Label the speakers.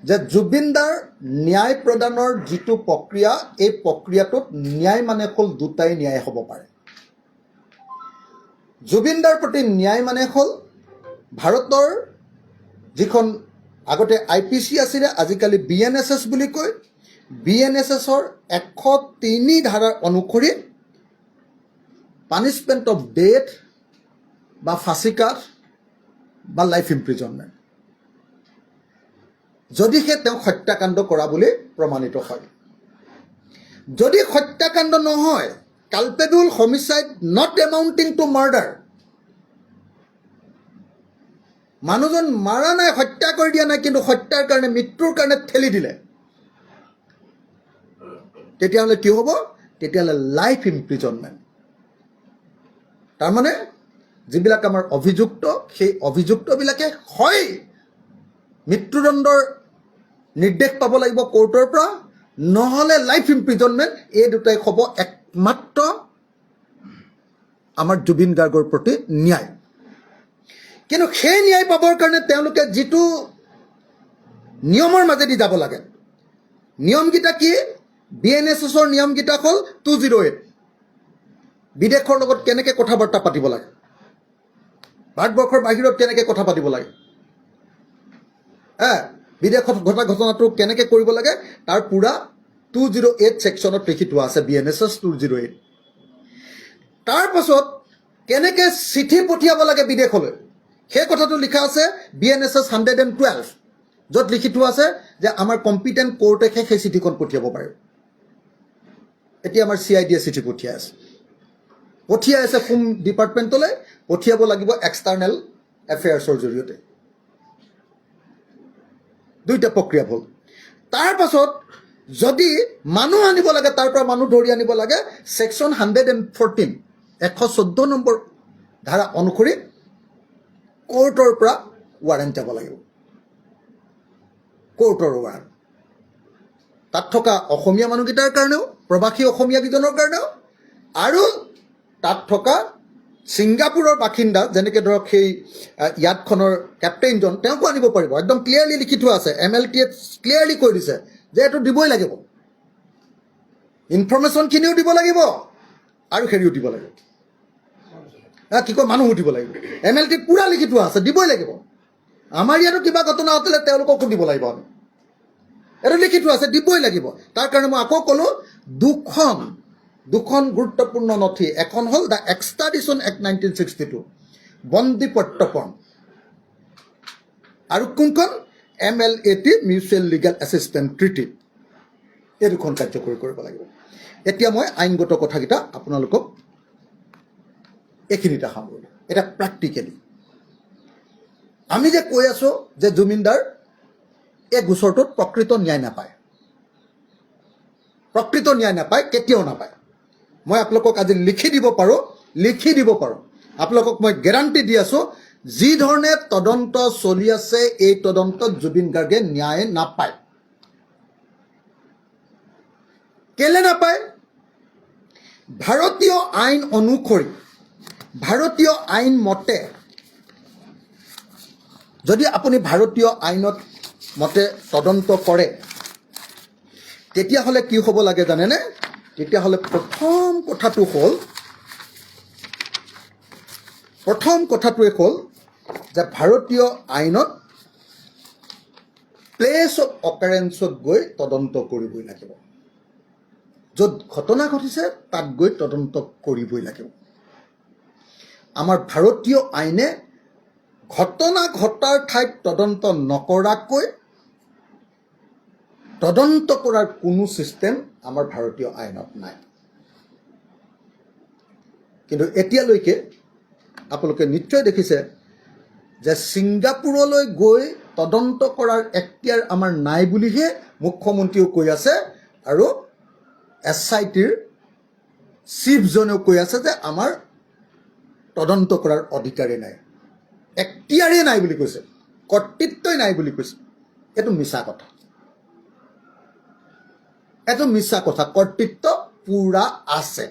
Speaker 1: যে জুবিনদাৰ ন্যায় প্ৰদানৰ যিটো প্ৰক্ৰিয়া, এই প্ৰক্ৰিয়াটোত ন্যায় মানে হ'ল দুটাই ন্যায় হ'ব পাৰে। জুবিনদাৰ প্ৰতি ন্যায় মানে হ'ল ভাৰতৰ যিখন আগতে আইপিচি আছিলে, আজিকালি বিএনএছএছ বুলি কয়, বিএনএছএছৰ 103 ধাৰাৰ অনুসৰি পানিছমেণ্ট অফ ডেথ বা ফাঁচী কাঠ বা লাইফ ইমপ্ৰিজনমেণ্ট, যদিহে তেওঁক হত্যাকাণ্ড কৰা বুলি প্ৰমাণিত হয়। যদি হত্যাকাণ্ড নহয়, culpable homicide not amounting to murder, মানুহজন মাৰা নাই, হত্যা কৰি দিয়া নাই, কিন্তু হত্যাৰ কাৰণে, মৃত্যুৰ কাৰণে ঠেলি দিলে, তেতিয়াহ'লে কি হ'ব? তেতিয়াহ'লে লাইফ ইমপ্ৰিজনমেণ্ট। তাৰমানে যিবিলাক আমাৰ অভিযুক্ত, সেই অভিযুক্তবিলাকে হয় মৃত্যুদণ্ডৰ নিৰ্দেশ পাব লাগিব কোৰ্টৰ পৰা, নহ'লে লাইফ ইমপ্ৰিজনমেণ্ট। এই দুটাই হ'ব একমাত্ৰ আমাৰ জুবিন গাৰ্গৰ প্ৰতি ন্যায়। কিন্তু সেই ন্যায় পাবৰ কাৰণে তেওঁলোকে যিটো নিয়মৰ মাজেদি যাব লাগে, নিয়মকেইটা কি? বিএনএছএছৰ নিয়মকেইটা হ'ল 208, বিদেশৰ লগত কেনেকৈ কথা বাৰ্তা পাতিব লাগে, ভাৰতবৰ্ষৰ বাহিৰত কেনেকৈ কথা পাতিব লাগে, বিদেশত ঘটা ঘটনাটো কেনেকৈ কৰিব লাগে, তাৰ পূৰা 208 ছেকশ্যনত লিখি থোৱা আছে, বিএনএছএছ 208। তাৰপাছত কেনেকৈ চিঠি পঠিয়াব লাগে বিদেশলৈ, সেই কথাটো লিখা আছে বিএনএছএছ 112, য'ত লিখি থোৱা আছে যে আমাৰ কম্পিটেণ্ট কোৰ্টেহে সেই চিঠিখন পঠিয়াব পাৰে। এতিয়া আমাৰ চিআইডিয়ে চিঠি পঠিয়াই আছে হোম ডিপাৰ্টমেণ্টলৈ, পঠিয়াব লাগিব এক্সটাৰ্নেল এফেয়াৰ্ছৰ জৰিয়তে। দুইটা প্ৰক্ৰিয়া হ'ল। তাৰ পাছত যদি মানুহ আনিব লাগে, তাৰ পৰা মানুহ ধৰি আনিব লাগে, ছেকশ্যন 114, 114 নম্বৰ ধাৰা অনুসৰি কোৰ্টৰ পৰা ৱাৰেণ্ট যাব লাগিব, কোৰ্টৰ ৱাৰেণ্ট। তাত থকা অসমীয়া মানুহকেইটাৰ কাৰণেও, প্ৰৱাসী অসমীয়াকেইজনৰ কাৰণেও, আৰু তাত থকা ছিংগাপুৰৰ বাসিন্দা, যেনেকৈ ধৰক সেই য়াটখনৰ কেপ্টেইনজন, তেওঁকো আনিব পাৰিব। একদম ক্লিয়াৰলি লিখি থোৱা আছে, এমএলটিয়ে ক্লিয়াৰলি কৈ দিছে যে এইটো দিবই লাগিব, ইনফৰ্মেশ্যনখিনিও দিব লাগিব আৰু হেৰিও দিব লাগিব, কি কয়, মানুহো দিব লাগিব। এমএলটি পূৰা লিখি থোৱা আছে, দিবই লাগিব। আমাৰ ইয়াতো কিবা ঘটনা হ'লে তেওঁলোককো দিব লাগিব আমি। এইটো লিখি থোৱা আছে, দিবই লাগিব। তাৰ কাৰণে মই আকৌ ক'লোঁ, দুখন গুৰুত্বপূৰ্ণ নথি। এখন হ'ল the Extradition Act 1962, বন্দী প্ৰত্যৰ্পণ, আৰু কোনখন? MLAT, Mutual Legal Assistance Treaty। এই দুখন কাৰ্যকৰী কৰিব লাগিব। এতিয়া মই আইনগত কথাকেইটা আপোনালোকক এইখিনিতে সামৰিলোঁ। এতিয়া প্ৰেক্টিকেলি আমি যে কৈ আছোঁ যে জুবিনদাৰ এই গোচৰটোত প্ৰকৃত ন্যায় নাপায়, প্ৰকৃত ন্যায় নাপায়, কেতিয়াও নাপায়। মই আপোনালোকক আজি লিখি দিব পাৰোঁ, লিখি দিব পাৰোঁ আপোনালোকক, মই গেৰাণ্টি দি আছোঁ, যি ধৰণে তদন্ত চলি আছে, এই তদন্তত জুবিন গাৰ্গে ন্যায় নাপায়। কেলে নাপায়? ভাৰতীয় আইন অনুসৰি, ভাৰতীয় আইন মতে, যদি আপুনি ভাৰতীয় আইনত মতে তদন্ত কৰে, তেতিয়াহ'লে কি হ'ব লাগে জানেনে? তেতিয়াহ'লে প্ৰথম কথাটোৱে হ'ল যে ভাৰতীয় আইনত প্লেচ অফ অকাৰেঞ্চত গৈ তদন্ত কৰিবই লাগিব। য'ত ঘটনা ঘটিছে তাত গৈ তদন্ত কৰিবই লাগিব। আমাৰ ভাৰতীয় আইনে ঘটনা ঘটাৰ ঠাইত তদন্ত নকৰাকৈ তদন্ত কৰাৰ কোনো ছিষ্টেম আমাৰ ভাৰতীয় আইনত নাই। কিন্তু এতিয়ালৈকে আপোনালোকে নিশ্চয় দেখিছে যে ছিংগাপুৰলৈ গৈ তদন্ত কৰাৰ এখতিয়াৰ আমাৰ নাই বুলিহে মুখ্যমন্ত্ৰীয়েও কৈ আছে আৰু এছআইটিৰ চিফজনেও কৈ আছে যে আমাৰ তদন্ত কৰাৰ অধিকাৰেই নাই, এখতিয়াৰেই নাই বুলি কৈছে, কৰ্তৃত্বই নাই বুলি কৈছে। এইটো মিছা কথা, এইটো মিছা কথা। কৰ্তৃত্ব পূৰা আছে।